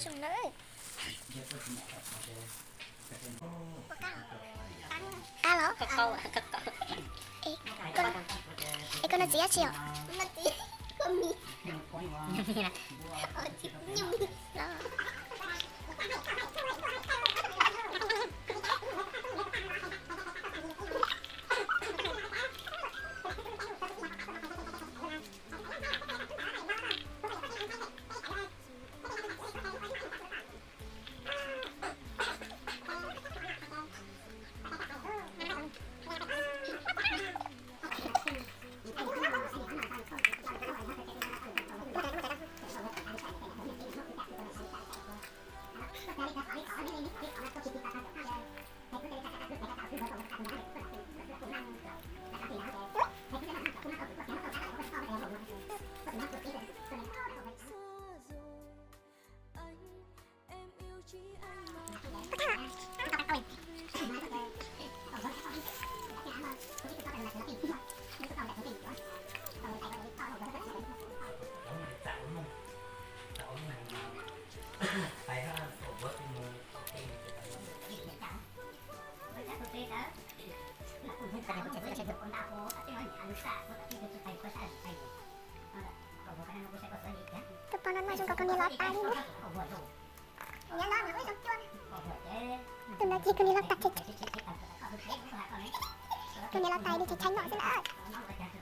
Zoo na. Qab los? Ê, koj, ê, koj no txiv dab tsi os? Tus poj no noj zoo nkaus kawg niag los tais li na. Tus no ces kawg niag los tais, kawg niag los tais li, tshaib tshaib noj xwb na.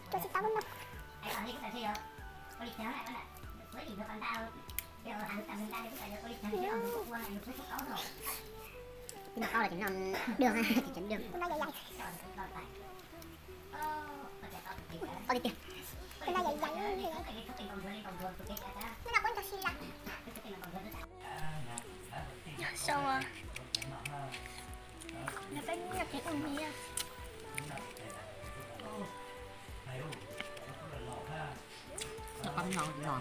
Cua tsis tau lub no. Tus no qau los ces noj dua, tus no yam yam. Tus no yam yam. Nyob zoo, nyob peb nyob kev ua miv. Nyob qab no no.